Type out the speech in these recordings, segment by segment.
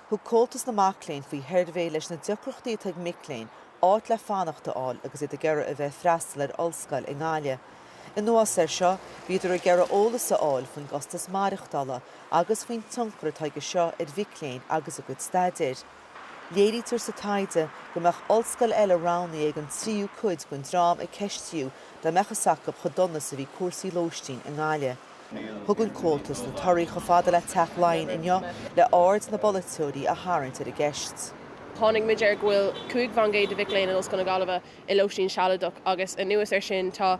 Thug Comhaltas na Mac Léinn faoi shuirbhé leis na deacrachtaí atá ag mic léinn áit le fanacht a fháil agus iad ag iarraidh a bheith ag freastal ar ollscoil i nGaillimh. Anuas air seo, bhíodar ag iarraidh eolas a fháil faoin gcostas maireachtála agus faoin tionchar atá aige seo ar mhic léinn agus a gcuid staidéir. Léirítear sa taighde go mbeadh ollscoil eile roghnaithe ag an tríú cuid den dream a ceistíodh dá mbeadh fhios acu chomh dona is a bhí cúrsaí lóistín i nGaillimh. Thug an Comhaltas na torthaí chomh fada le Teach Laighean inniu le aird na bpolaiteoirí a tharraingt ar an gceist. Tháinig muid ar go bhfuil 5% de mhic léinn in Ollscoil na Gaillimhe i lóistín sealadach agus anuas air sin tá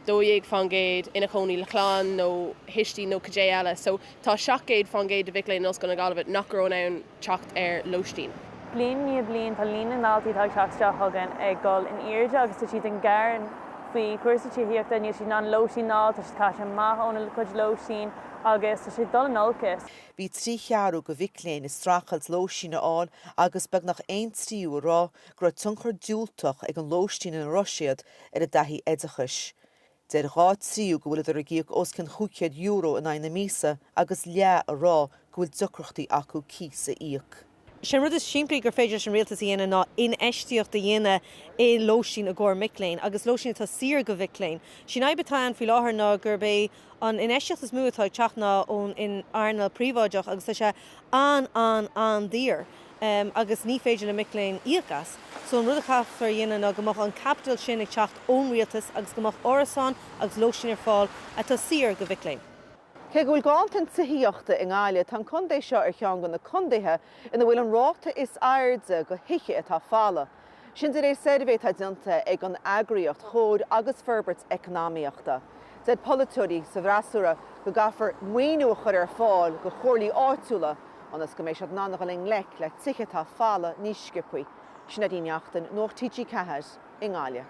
12% ina chónaí le clann nó thuistí nó cad é eile. So tá 700% de mhic léinn in Ollscoil na Gaillimhe nach raibh in ann teacht ar lóistín. Bliain i ndiaidh bliain tá líon na ndaltaí atá ag teacht isteach chugainn ag dul in airde agus tá siad ag gearán faoi chúrsaí tithíochta, níl siad in ann lóistín a fháil, tá siad caite amach óna gcuid lóistín agus tá sé ag dul in olcas. Bhí 3/4 de mhic léinn ag streachailt lóistín a fháil agus beagnach aon tríú ag rá go raibh tionchar diúltach ag an lóistín ina raibh siad ar a dtaithí oideachais. Deir 2/3 go bhfuileadar ag íoc os cionn €500 in aghaidh na míosa agus leath ag rá go bhfuil deacrachtaí acu cíos a íoc. Sé an rud is simplí gur féidir leis an rialtas a dhéanamh ná infheistíocht a dhéanamh i lóistín i gcomhair mic léinn agus lóistín atá saor go mhic léinn. Sé'n fhadhb atá ann faoi láthair ná gurb é an infheistíocht is mó atá ag teacht ná ón earnáil príobháideach agus tá sé an-an-an-daor. agus ní féidir le mic léinn íoc as. So an rud a chaithfear a dhéanamh ná go mbeadh an caipiteal sin ag teacht ón rialtas agus go mbeadh árasáin agus lóistín ar fáil atá saor go mhic léinn. Cé go bhfuil ganntan tithíochta i nGaillimh, tá an contae seo ar cheann de na contaetha ina bhfuil an ráta is airde de thithe atá folamh. Sin de réir suirbhé atá déanta ag an eagraíocht Chomhair agus Forbairt Eacnamaíochta. Deir polaiteoirí sa bhfreasúra go gcaithfear maoiniú a chur ar fáil do chomhairlí áitiúla ionas go mbeidh siad in ann a dhul i ngleic le tithe atá folamh níos sciobthaí. Sinéad Ní Neachtain, Nuacht TG4 i nGaillimh.